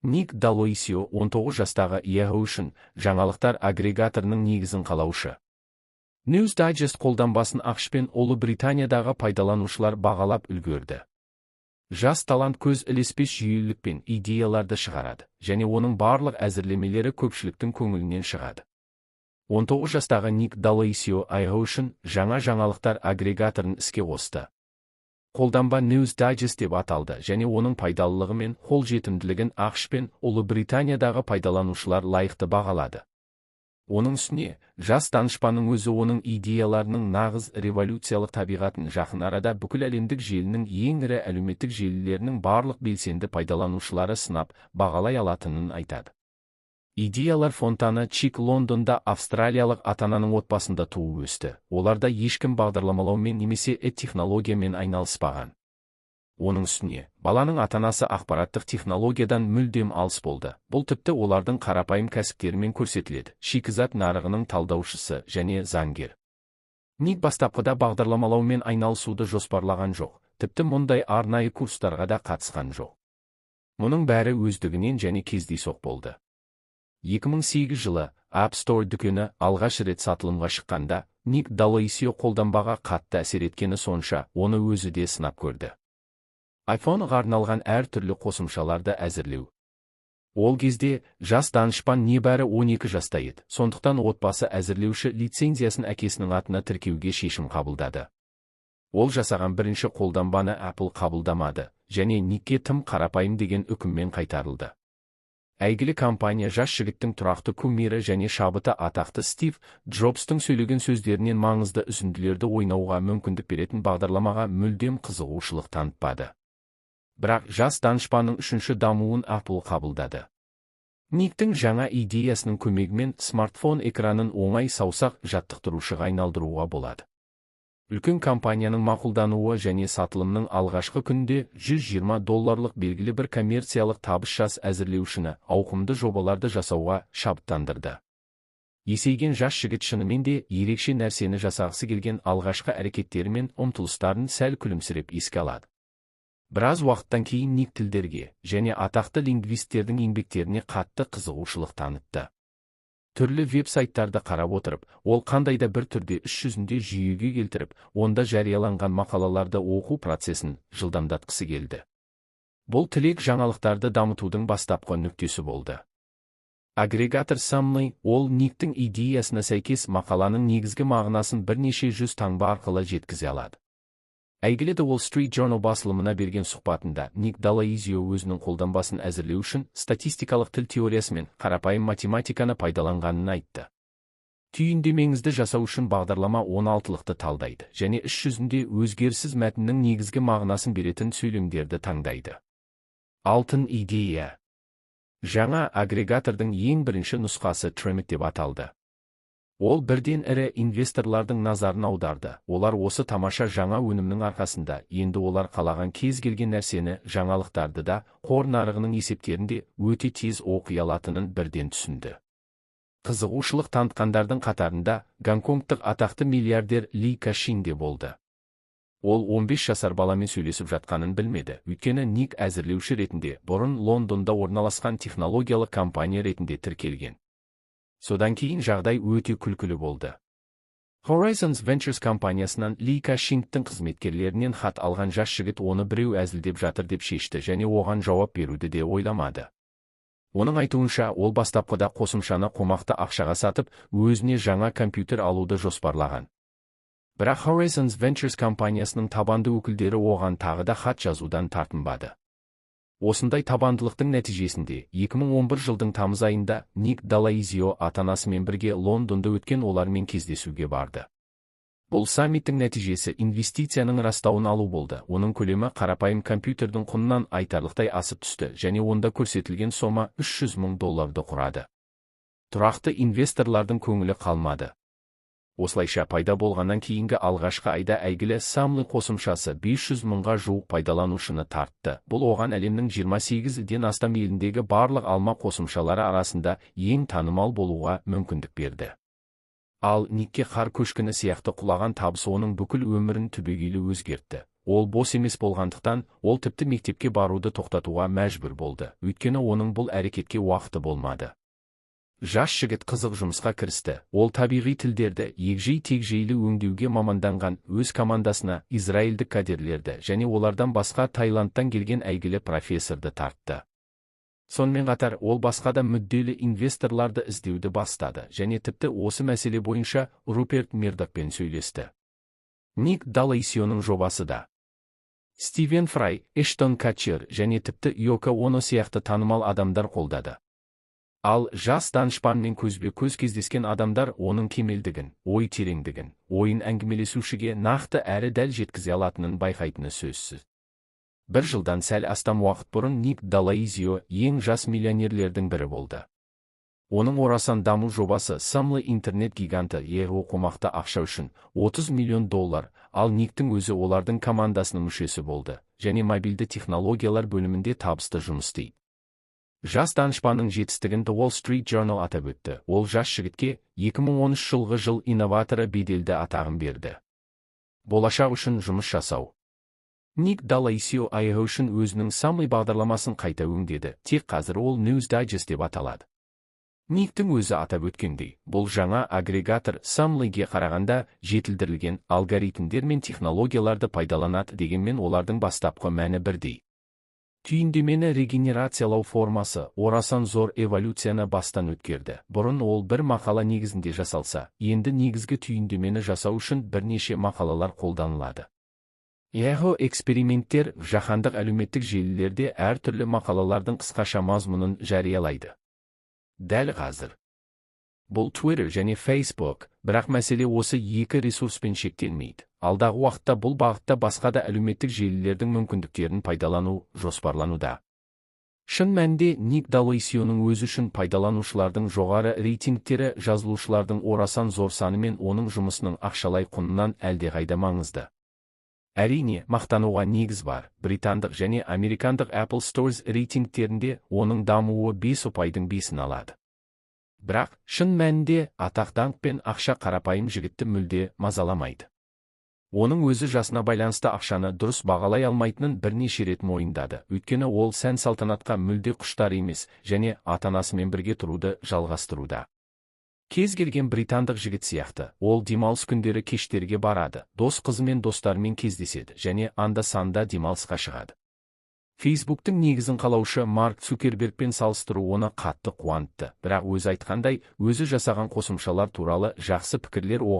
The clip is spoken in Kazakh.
Ник Далоисио, 19 жастағы Yahoo үшін жаңалықтар агрегаторының негізін қалаушы. News Digest қолданбасын АҚШ пен Ұлыбританиядағы пайдаланушылар бағалап үлгерді. Жас талант көз ілеспес жүйелілікпен идеяларды шығарады және оның барлық әзірлемелері көпшіліктің көңілінен шығады. 19 жастағы Ник Далоисио Yahoo үшін жаңа жаңалықтар агрегаторын іске қосты. Қолданба News Digest деп аталды және оның пайдалылығы мен қолжетімділігін АҚШ пен Ұлыбританиядағы пайдаланушылар лайықты бағалады. Оның үстіне, жас данышпанның өзі оның идеяларының нағыз революциялық табиғатын жақын арада бүкіл әлемдік желінің ең ірі әлеуметтік желілерінің барлық белсенді пайдаланушылары сынап, бағалай алатынын айтады. Идеялар фонтаны. Ник Лондонда австралиялық ата-ананың отбасында туып өсті. Оларда ешкім бағдарламалаумен немесе технологиямен айналыспаған. Оның үстіне, баланың ата-анасы ақпараттық технологиядан мүлдем алыс болды. Бұл тіпті олардың қарапайым кәсіптерімен көрсетіледі: шикізат нарығының талдаушысы және заңгер. Ник бастапқыда бағдарламалаумен айналысуды жоспарлаған жоқ, тіпті мұндай арнайы курстарға да қатысқан жоқ. Мұның бәрі өздігінен және кездейсоқ болды. 2008 жылы App Store дүкені алғаш рет сатылымға шыққанда, Ник Далоисио қолданбаға қатты әсер еткені сонша, оны өзі де сынап көрді. iPhone-ға арналған әртүрлі қосымшаларды әзірлеу. Ол кезде жас данышпан небәрі 12 жаста еді, сондықтан отбасы әзірлеуші лицензиясын әкесінің атына тіркеуге шешім қабылдады. Ол жасаған бірінші қолданбаны Apple қабылдамады және Никке тым қарапайым деген үкіммен қайтарылды. Әйгілі компания жас жігіттің тұрақты кумирі және шабыты атақты Стив Джобстың сөйлеген сөздерінен маңызды үзінділерді ойнауға мүмкіндік беретін бағдарламаға мүлдем қызығушылық танытпады. Бірақ жас данышпанның үшінші дамуын Apple қабылдады. Никтің жаңа идеясының көмегімен смартфон экранын оңай саусақ жаттықтырушыға айналдыруға болады. Үлкен компанияның мақұлдануы және сатылымның алғашқы күнінде 120 долларлық белгілі бір коммерциялық табыс жас әзірлеушіні ауқымды жобаларды жасауға шабыттандырды. Есейген жас жігіт шынымен де ерекше нәрсені жасағысы келген алғашқы әрекеттері мен ұмтылыстарын сәл күлімсіреп еске алады. Біраз уақыттан кейін Ник тілдерге және атақты лингвистердің еңбектеріне қатты қызығушылық танытты. Түрлі веб-сайттарды қарап отырып, ол қандай да бір түрде іс жүзінде жүйеге келтіріп, онда жарияланған мақалаларды оқу процесін жылдамдатқысы келді. Бұл тілек жаңалықтарды дамытудың бастапқы нүктесі болды. Агрегатор Summly. Ол Никтің идеясына сәйкес мақаланың негізгі мағынасын бірнеше жүз таңба арқылы жеткізе алады. Әйгілі The Wall Street Journal басылымына берген сұхбатында Ник Далоизио өзінің қолданбасын әзірлеу үшін статистикалық тіл теориясы мен қарапайым математиканы пайдаланғанын айтты. Түйіндемеңізді жасау үшін бағдарлама 16-лықты талдайды және іс жүзінде өзгеріссіз мәтіннің негізгі мағынасын беретін сөйлемдерді таңдайды. Алтын идея. Жаңа агрегатордың ең бірінші нұсқасы Trimit деп аталды. Ол бірден ірі инвесторлардың назарын аударды. Олар осы тамаша жаңа өнімнің арқасында енді олар қалаған кез келген нәрсені, жаңалықтарды да, қор нарығының есептерін де өте тез оқи алатынын бірден түсінді. Қызығушылық танытқандардың қатарында гонконгтық атақты миллиардер Ли Кашин де болды. Ол 15 жасар баламен сөйлесіп жатқанын білмеді, өйткені Ник әзірлеуші ретінде бұрын Лондонда орналасқан технологиялық компания ретінде тіркелген. Содан кейін жағдай өте күлкілі болды. Horizons Ventures компаниясынан Ли Кашингтің қызметкерлерінен хат алған жас жігіт оны біреу әзілдеп жатыр деп шешті және оған жауап беруді де ойламады. Оның айтуынша, ол бастапқыда қосымшаны қомақты ақшаға сатып, өзіне жаңа компьютер алуды жоспарлаған. Бірақ Horizons Ventures компаниясының табанды өкілдері оған тағы да хат жазудан тартынбады. Осындай табандылықтың нәтижесінде 2011 жылдың тамыз айында Ник Далаизио ата-анасымен бірге Лондонда өткен олармен кездесуге барды. Бұл саммиттің нәтижесі инвестицияның растауын алу болды. Оның көлемі қарапайым компьютердің құнынан айтарлықтай асып түсті және онда көрсетілген сома 300 мың долларды құрады. Тұрақты инвесторлардың көңілі қалмады. Осылайша, пайда болғаннан кейінгі алғашқы айда әйгілі Summly қосымшасы 500 мыңға жуық пайдаланушыны тартты. Бұл оған әлемнің 28-ден астам еліндегі барлық алма қосымшалары арасында ең танымал болуға мүмкіндік берді. Ал Никке қар көшкіні сияқты құлаған табыс оның бүкіл өмірін түбегейлі өзгертті. Ол бос емес болғандықтан, ол тіпті мектепке баруды тоқтатуға мәжбүр болды, өйткені оның бұл әрекетке уақыты болмады. Жас жігіт қызық жұмысқа кірісті. Ол табиғи тілдерді егжей-тегжейлі өңдеуге маманданған өз командасына израильдік кадерлерді және олардан басқа Таиландтан келген әйгілі профессорды тартты. Сонымен қатар, ол басқа да мүдделі инвесторларды іздеуді бастады және тіпті осы мәселе бойынша Руперт Мердокпен сөйлесті. Ник Далайсионың жобасы да Стивен Фрай, Эштон Катчер және тіпті Йоко Оно сияқты танымал адамдар қолдады. Ал жас данышпанмен көзбе-көз кездескен адамдар оның кемелдігін, ой тереңдігін, ойын әңгімелесушіге нақты әрі дәл жеткізе алатынын байқайтыны сөзсіз. Бір жылдан сәл астам уақыт бұрын Ник Далаизио ең жас миллионерлердің бірі болды. Оның орасан даму жобасы Summly интернет гиганты Yahoo қомақты ақша үшін 30 миллион доллар, ал Никтің өзі олардың командасының мүшесі болды және мобильді технологиялар бөлімінде табысты жұмыс істейді. Жас данышпанның жетістігін The Wall Street Journal атап өтті. Ол жас жігітке 2013 жылғы жыл инноваторы беделді атағын берді. Болашақ үшін жұмыс жасау. Ник Далайсио Yahoo үшін өзінің Summly бағдарламасын қайта өңдеді, тек қазір ол News Digest деп аталады. Никтің өзі атап өткендей, бұл жаңа агрегатор Summly-ге қарағанда жетілдірілген алгоритмдер мен технологияларды пайдаланады, дегенмен олардың бастапқы мәні бірдей. Түйіндемені регенерациялау формасы орасан зор эволюцияны бастан өткерді. Бұрын ол бір мақала негізінде жасалса, енді негізгі түйіндемені жасау үшін бірнеше мақалалар қолданылады. Yahoo эксперименттер жаһандық әлеуметтік желілерде әртүрлі мақалалардың қысқаша мазмұнын жариялайды. Дәл қазір. Бұл Twitter және Facebook, бірақ мәселе осы екі ресурспен шектелмейді. Алдағы уақытта бұл бағытта басқа да әлеуметтік желілердің мүмкіндіктерін пайдалану жоспарлануда. Шын мәнінде Ник Далайсионың өзі үшін пайдаланушылардың жоғары рейтингтері жазылушылардың орасан зор саны мен оның жұмысының ақшалай құнынан әлдеқайда маңызды. Әрине, мақтануға негіз бар. Британдық және американдық Apple Stores рейтингтерінде оның дамуы 5 ұпайдың 5-ін алады. Бірақ, шын мәнінде, атақ даңқ пен ақша қарапайым жігітті мүлде мазаламайды. Оның өзі жасына байланысты ақшаны дұрыс бағалай алмайтынын бірнеше рет мойындады, өйткені ол сән салтанатқа мүлде құштар емес және ата-анасымен бірге тұруды жалғастыруда. Кез келген британдық жігіт сияқты, ол демалыс күндері кештерге барады, дос қызымен, достарымен кездеседі және анда-санда демалысқа шығады. Фейсбуктың негізін қалаушы Марк Цукербергпен салыстыру оны қатты қуантты, бірақ өзі айтқандай, өзі жасаған қосымшалар туралы жақсы пікірлер оған